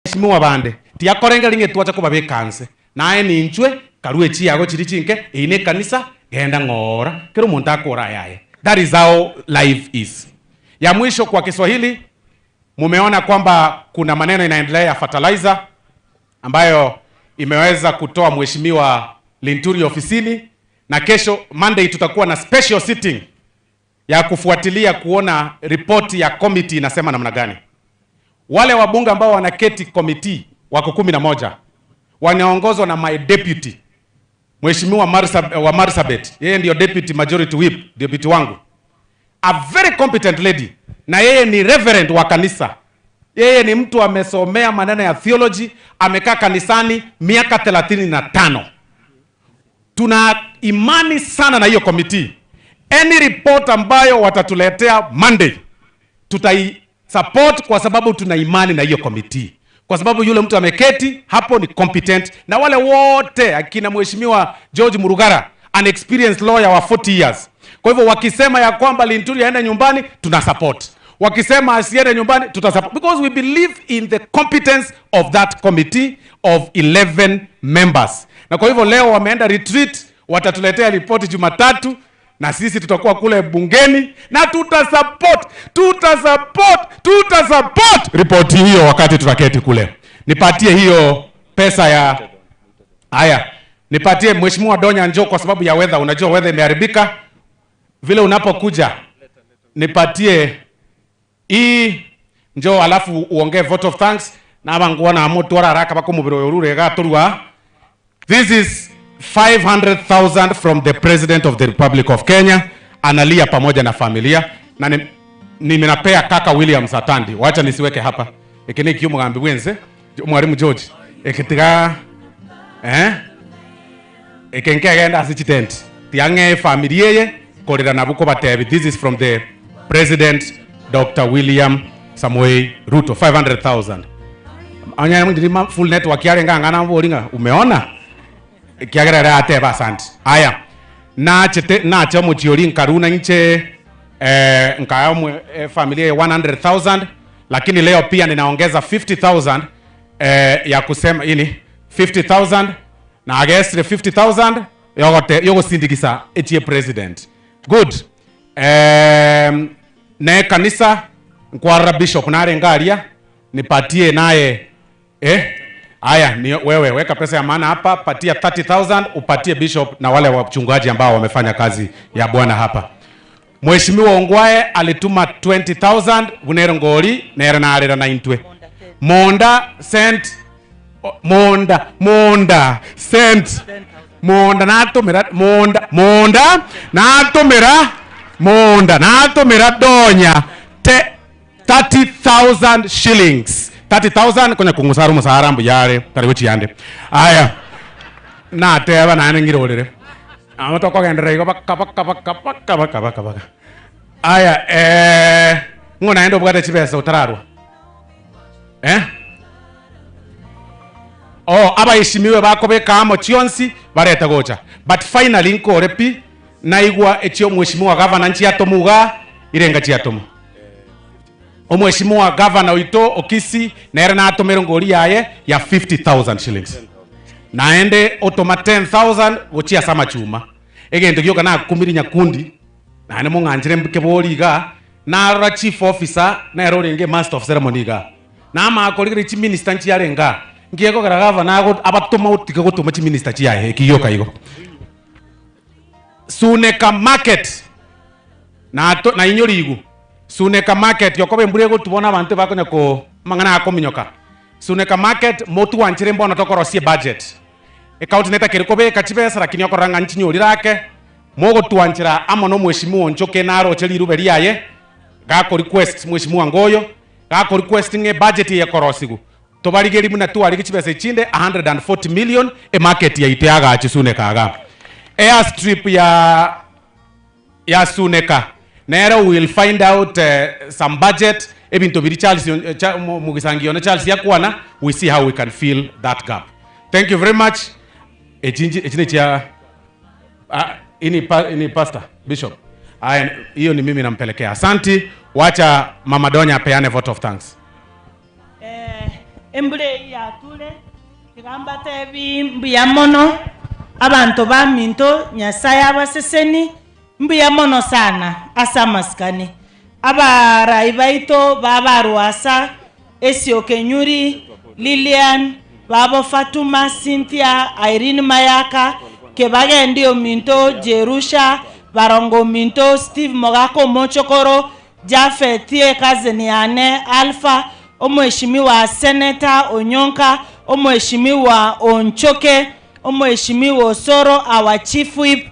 Abaheshimiwa bande, tiakorengereria ng'a twacha kobabeka nse, naye ninchwe, karue chiago chiria chinke, eyio nekanisa, genda ng'oora, kera omonto akore ayaye. That is how life is. Ya mwisho kwa Kiswahili, mumeona kwamba kuna maneno inaendelea ya fertilizer ambayo imeweza kutoa mheshimiwa Linturi ofisini, na kesho Monday tutakuwa na special sitting ya kufuatilia kuona ripoti ya committee inasema namna gani. Wale wabunge ambao wanaketi committee wako 11 wanaongozwa na my deputy Mheshimiwa wa Marsabit, yeye ndio deputy majority whip, deputy wangu, a very competent lady, na yeye ni reverend wa kanisa. Yeye ni mtu amesomea maneno ya theology, amekaa kanisani miaka 35. Tuna imani sana na hiyo committee. Any report ambayo watatuletea Monday tutai support kwa sababu tuna imani na hiyo committee, kwa sababu yule mtu ameketi hapo ni competent, na wale wote akina mheshimiwa George Murugara, an experienced lawyer wa 40 years. Kwa hivyo wakisema ya kwamba Linturi aende nyumbani, tuna support. Wakisema asiende nyumbani, tuta support because we believe in the competence of that committee of 11 members. Na kwa hivyo leo wameenda retreat, watatuletea ripoti Jumatatu na sisi tutakuwa kule bungeni na tuta support, tuta support, tuta support ripoti hiyo wakati tutaketi kule. Nipatie hiyo pesa ya haya, nipatie Mheshimiwa Donya njoo, kwa sababu ya weather. Unajua weather imeharibika vile, unapokuja nipatie hii njoo, alafu uongee vote of thanks na banguona amutwara haraka bakumubira urure gaturwa. This is 500,000 from the President of the Republic of Kenya, analia pamoja na familia na nimenapea kaka William Satandi. Wacha nisiweke hapa ikini kiu mugambi bwense mwalimu George ikitiga ikenkegenda ase chitent tiang'e familia eye korera nabo kobatebi. This is from the President Dr. William Samoei Ruto, 500,000. Anya mwindiri full network yare ngangana boringa umeona kiagerera ateba asante. Aya, nachete nache omochiori nkaruna inche nkaya familia ya 100,000, lakini leo pia ninaongeza 50,000 ya kusema ini 50,000 na agesire 50,000 yogote yogosindikisa etie president. Good. Ne kanisa nkwarra bishop nare ngaria nipatie naye. Aya, ni wewe weka pesa ya maana hapa, patia 30,000 upatie bishop na wale wachungaji ambao wamefanya kazi ya Bwana hapa. Mheshimiwa Ongwae alituma 20,000 bunero ngori nera narera na intwe. Monda sent Monda Monda sent Monda natumira Monda Monda natumira Monda natumira Donya te 30,000 shillings. 30,000 konya kungusara musahara mbu yare karibu chiande. Aya, nateba nane ngirorere amo tokogenderera igo baka baka baka baka baka baka baka. Aya, ng'o naende obwate chibesa otararwa? Oh, abaishimiwe bakobeka amo chionsi barete gocha, but finally nkore pi naigwa echio mheshimiwa gavana nchiatomuga irenga chiatomu omheshimiwa gavana oito Okisi nere natomere ngori yaye ya 50,000 shillings naende otoma 10,000 gochia ase amachuma egento gioka nakumiri nyakundi naende mong'anchire kebori iga narora chief officer nere orenge master of ceremony iga namakorigere chiminister nchiarenga ngiekogera gavana abatoma otige gotoma chiminister chiaye ekigioka igo. Suneka market na inyori igu Suneka market yokoba embura egotubona abantu bakonya ko mang'ana akominyoka Suneka market motuanchire mbono tokorosie budget ekaunti netakeri kobeka chibesa lakini okorora ng'a nchinyori rake mogotwanchera amo na omheshimiwa Onchoke naroche rirube riaye gako request mheshimiwa Ngoyo gako request ng'e budget yekorosigu tobarigeri buna twarigi chibesa echinde 140 million emarket yaito yagachi Suneka aga airstrip ya Suneka nero we will find out some budget ebinto biri Charles mugisangione Charles yakwana. We see how we can fill that gap. Thank you very much. Echinji echine chia ini pastor bishop. Aya, hiyo ni mimi nampelekea. Asanti. Wacha Mama Donya apeane vote of thanks. Embura eyio yature, tiga mbatebi mbuya mono, abanto baminto, Nyasae abaseseni, mbuya mono sana ase amasikani. Abarai baito ba Barwasa, Esio Kenyuri, Lilian, babo Fatuma, Cynthia, Irene Mayaka, Kebagendi ominto, Jerusha, Barongo ominto, Steve Mogaka omochokoro, Japhet ecousin yane, Alpha, Omweshimiwa Senator Onyonka, Omweshimiwa Onchoke, Omweshimiwa Osoro, our Chief Whip,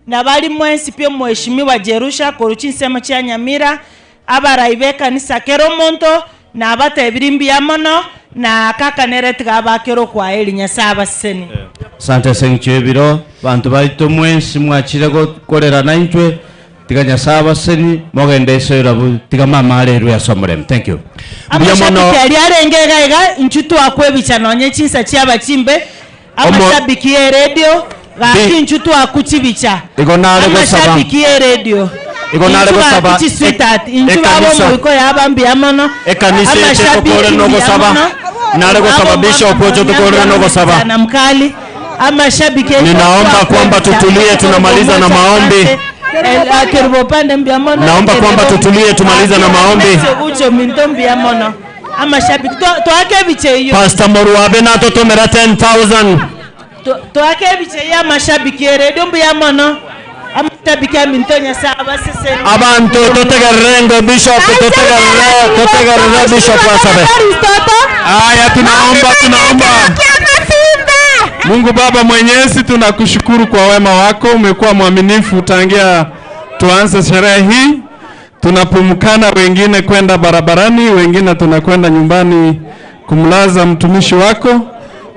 na baria mwensi pi Omweshimiwa Jerusha korwa chinsemo chia Nyamira, abarai b'ekanisa kera omonto, nabatebirie mbuya mono, na kaka nere tiga abakere okwaeri Nyasae abasesenie. Asante ase eng'encho y'ebiro, banto baito mwensi mwachire gokorera naintwe, Tiga Nyasae abaseni, mogende ase erabu, tiga mama arerwe ase omorembe. Thank you. Mbuya mono. Amashabiki aria arenge iga iga, inchuo twakwebicha nonye chinsa chiaba chimbe, Omo- amashabiki y'eredio, gaki Bi- inchuo twakuchibicha. Igo nare gosaba. Amashabiki y'eredio, Igo nare inchuo gosaba gaki chisweetheart, inchuo baba ekanisa. omoiko yaba mbuya mono, Ekanisa eye amashabiki tokorera mbuya nogosaba. mono, Nare gosaba baba Bishop omwaka ocho nonya tokorera mbuya mono nogosaba. kijana mkali. Amashabiki aitwe Ninaomba kwamba twakwebisa, tutulie, tunamaliza na maombi. El- Kerubo pande mbuya mono. Naomba kwamba Kerubo. tutulie, tumalize na maombi. Ucho minto mbuya mono. Amashabiki twake ebiche iyo. Pastor Moruabe natotomera 10000. Twake ebiche iyo amashabiki eredio mbuya mono. Amashabiki aminto Nyasaye abaseseni. Abantu totegerere Bishop, totegerere, totegerere Bishop asabe. Haya, tunaomba, tunaomba. Mungu Baba Mwenyezi, tunakushukuru kwa wema wako. Umekuwa mwaminifu tangia tuanze sherehe hii. Tunapumkana, wengine kwenda barabarani, wengine tunakwenda nyumbani kumlaza mtumishi wako.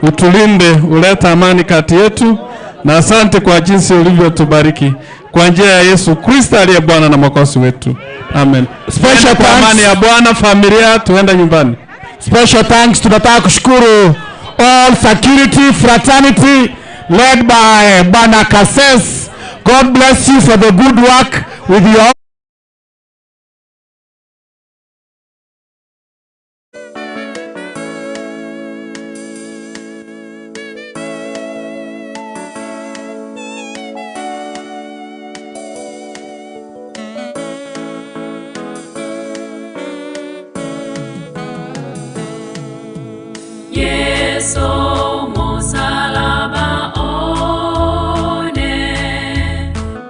Utulinde, uleta amani kati yetu, na asante kwa jinsi ulivyotubariki kwa njia ya Yesu Kristo aliye Bwana na Mwokozi wetu, amen. Special Kwa thanks. amani ya Bwana, familia, tuende nyumbani. Special thanks, tunataka kushukuru all security fraternity led by Bwana Kases. God bless you for the good work with your Yeso mosalaba one,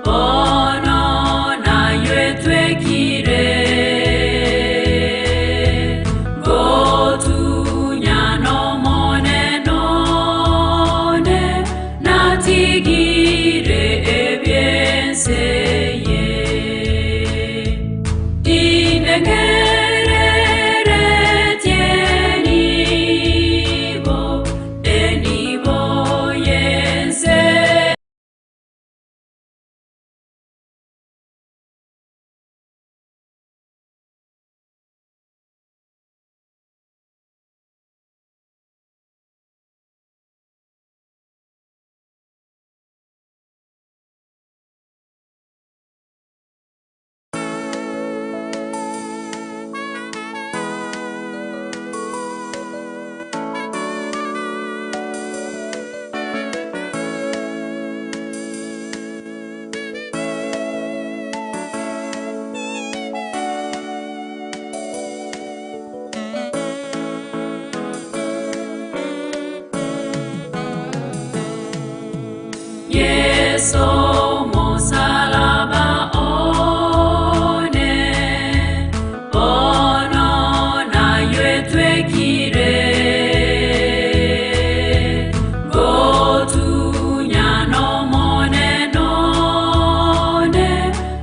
bono na yetwekire, gotunya no monenone, natigire ebyenseye. Indengereretie enibo, enibo yense. Yeso mosalaba one, bono na yetwekire, gotunya no monenone,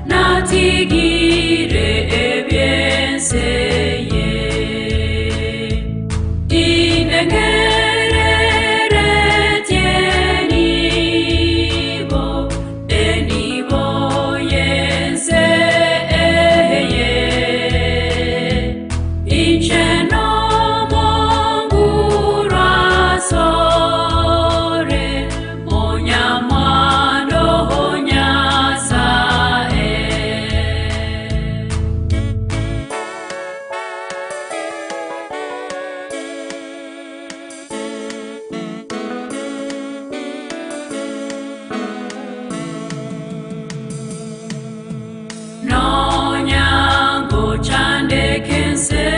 natigire ebyenseye. Indengereretie enibo, ense.